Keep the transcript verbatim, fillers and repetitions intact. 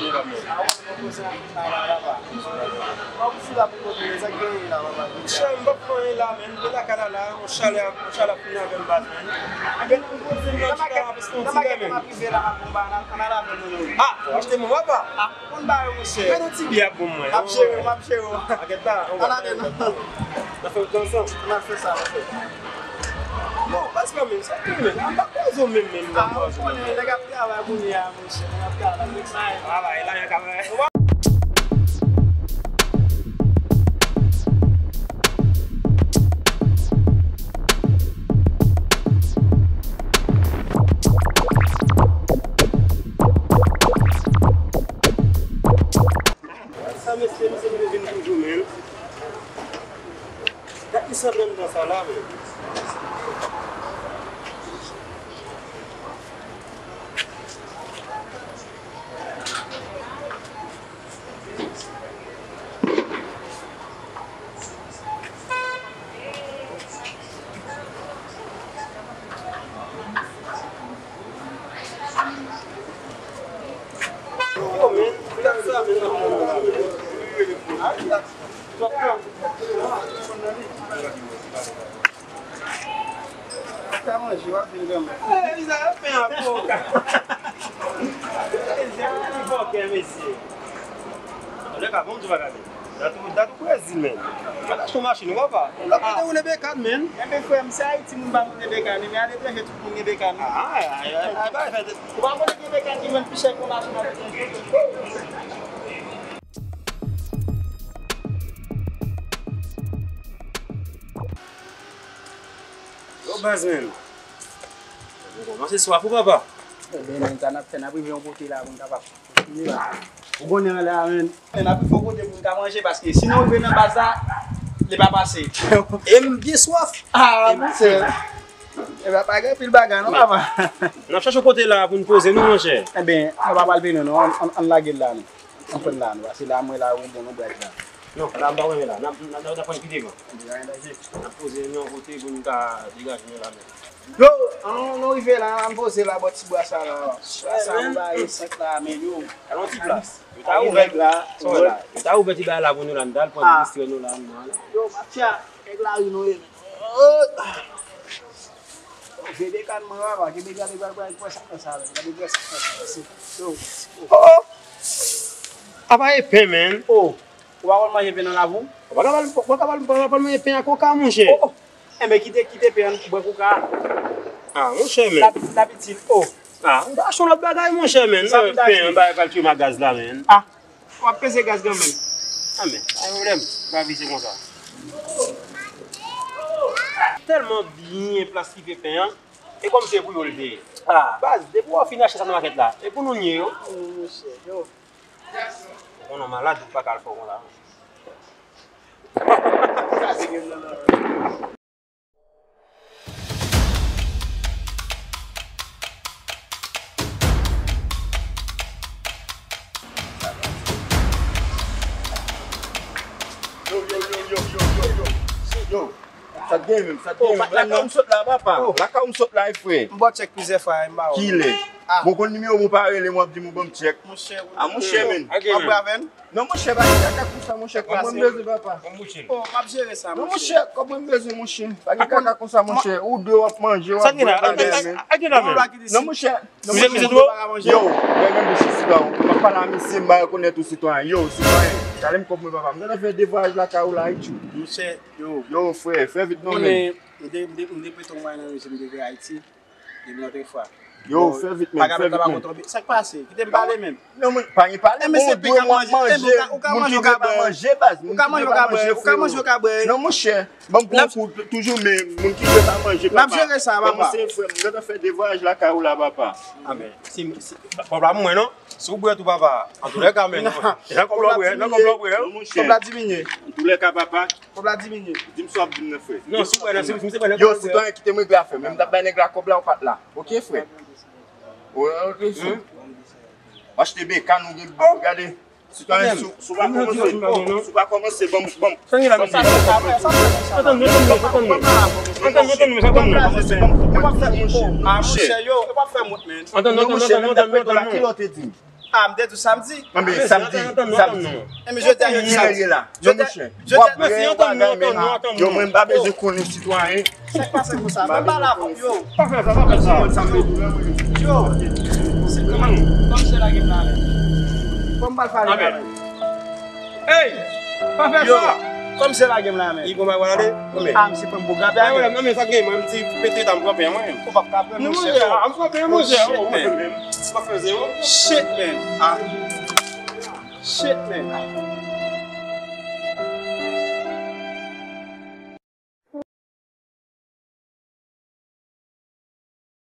Mwen pa mwen. Mwen pou sila pou kote, sa k genyen la, papa? Monchè, m p ap fè anyen la, men. Mwen lakay la, la, yon chalè, yon chalè ap fini avè m, baz, men. Ebyen, m poze m nan chita, m ap eskonti la, men. Nan makèt la, m ap rive la, m ap bon ba, ann al avè m, non, non. Ah, w achte mwen, papa? Ah, konn ba yo, monchè. Mwen nan ti biyè ap bon mwen. M ap jere w, m ap jere w. Pakèt la, ann ale, non. N ap fè wout la ansanm. N ap fè sa, monchè. Bon, baz, kanmenm, sa k gen, men? M pa kwaze w menm, menm, m pa kwaze w menm. Ah, ou konnen, nèg ap travay kounye a, monchè, nèg ap travay, nèg sa travay, la, nèg ap travay. Sa mesye, misye vin toujou, men. Gad misye anndan sa la, men. Yo, men, gad sa, men, nan fon la, men. Ou ta manje, w ap vin kanmenm. Eh, Elisa, pen ak koka. Elisa, ki bòkè, mesye. Anlè ka, bon, ti bagay. Dat ou, dat ou Brezil, men. Al achte yon machin, ou papa. Lòt kote woule bekàn, men. Enben, frè m, se Ayiti moun pa woule bekàn, men aletranje tout moun gen bekàn. Ah, ah, ah, ah, ah, ah, ah. Ou pa konnen gen bekàn ki vann pi chè ke yon machin aletranje. Yo, baz, men. Nou kòmanse swaf wi, papa. Ebyen, men, sa n ap fè, n ap rive yon kote la pou n kapab kontinye la. Ou konnen la, men. Men n ap rive yon kote pou n ka manje, paske si nou rive nan baz la, li pa pase. E m byen swaf. Ah, monchè. Ebyen, pa gen anpil bagay, non, papa. N ap chache yon kote la pou n poze nou, monchè. Ebyen, nou pa pral peye non, non. Ann, ann, ann lage l la, non. Ann pran la, nou pase la, mwen la, ou bon, nou brèt la. Non, la, m pa renmen la. N ap, n ap, n ap pran pi devan. N ap poze nou yon kote pou nou ka degaje nou la, men. Yo, an nou, nou rive la, an poze la, bò ti bwa sa la. Bwa sa, nou ba e senk la, men yo. Alon ti plas. Yo ta ouvè la, yo ta ouvè ti bagay la pou nou la, n t al pran ti distrè nou la, nou la. Yo, mafya, nèg lari nou ye. Vye bekàn mwen, papa, ki bekàn li pral pran sa, sa, sa, li pral pran sa, sa, sa, yo. Oh! Apa e pen, men. Oh! Ou pa konn manje pen nan lavi w? Ou pa ka ba l, ou pa ka ba l, ou pa ka ba l manje pen ak koka, monchè. Oh, oh. Enben, kite, kite pen an bwè koka. Ah, monchè, men. Lapitit, lapitit, oh. Ah, ou pa achte yon lòt bagay, monchè, men. Sa pou pen an, bagay pral tiye m ak gaz la, men. Ah, w ap peze gaz kanmenm. Ah, men, pa gen pwoblèm. Pa vize konsa. Tèlman byen plasife pen an. E kòm se pou yo l te ye. Ah, baz, depi w fin achte sa nan makèt la, e pou nou n ye yo. Oh, monchè, yo. Ou konnen w malad, ou pa ka al fè w konsa. Yo, yo, yo, yo, yo, yo. Yo, sa t gen menm, sa t gen menm. Lakay ou m sot la, papa. Lakay ou m sot la, frè. M ba w tchèk plizyè fwa, m ba w. Kilè? Bon, konn nimewo m, ou pa rele m, w ap di m ou ban m tchèk. Monchè, monchè, men. W ap bwè avè n? Non, monchè, pa gen kaka konsa, monchè. Kòb mwen m bezwen, papa. Oh, m ap jere sa, monchè. Non, monchè, kòb mwen m bezwen, monchè. Pa gen kaka konsa, monchè. Ou de w ap manje, w ap bwè bagay, men. Non, monchè. Non, monchè. Yo, nèg an bouch isi la, w ap pale a misye, m pa rekonèt ou sitwayen. Yo, sitwayen, tale m kòb mwen, papa. M gentan fè devwayaj lakay ou la, wi, tchou. Monchè, yo. Yo, frè, fè vit non, men. M te, m te, m te prete yon mwayen nan mesye, m te vin Ayiti. Depi lòt fwa. Yo, fè vit, men, fè vit, men. Sa k pase? Kite m pale, men. Non, men, pa gen pale, bon, ou dwe manje, moun ki dwe pa manje, baz. Ou ka manje, ou ka bwè, ou ka manje, ou ka bwè. Non, monchè, ban m pran yon kou, toujou, men, moun ki dwe pa manje, papa. N ap jere sa, papa. Kòmanse, frè m, m gentan fè devwayaj lakay ou la, papa. Ah, men, si, si, pwoblèm mwen, non? Si w bwè tou, papa. Antoulèka, men, nan kòb la w bwè, nan kòb la w bwè. Kòb la diminye. Antoulèka, papa. Kòb la diminye. Di m sa w ap di m nan, frè. Non, si w bwè nan, si, si w bwè nan. Yo, sitwayen, kite m regle afè m. Menm m t ap bay nèg la kòb la, ou pa t la. Oke, frè. Oke, frè. W achte bekàn, ou gen, gade. Sitwayen, si w pa kòmanse, si w pa kòmanse, ban m, ban m. Sa gen la, mesye? Antann nou, antann nou, antann nou. Antann nou, antann nou, antann nou. E w ap fè, oh, ah, monchè, yo, e w ap fè mont, men. Antann nou, antann nou, antann nou, antann nou. Kilè w te di m? Ah, m te di w samdi. Anben, samdi, samdi. Enben, jodi a jodi samdi. Jodi a, jodi a, mèsi, antann nou, antann nou, antann nou. Yo, mwen, m pa bezwen konnen sitwayen. Sa k pase konsa? Mwen pa la, yo. Pa fè sa, pa fè sa. Yo, se kòman, kòman se lage m la, men? Kòman m pral pale la, men? Hey! Pa fè sa! Kòm se lage m la, men. Li pran bagay wale? Ah, misye pran m pou grape. Ay, wale, non, men sa gen, mwen, m ti pete ta m kanpe, mwen. Ou p ap ka pran, monchè. Non, monchè, m kanpe, monchè. Oh, mwen menm. Pa fè zewo. Shit, man. Ah. Shit, man.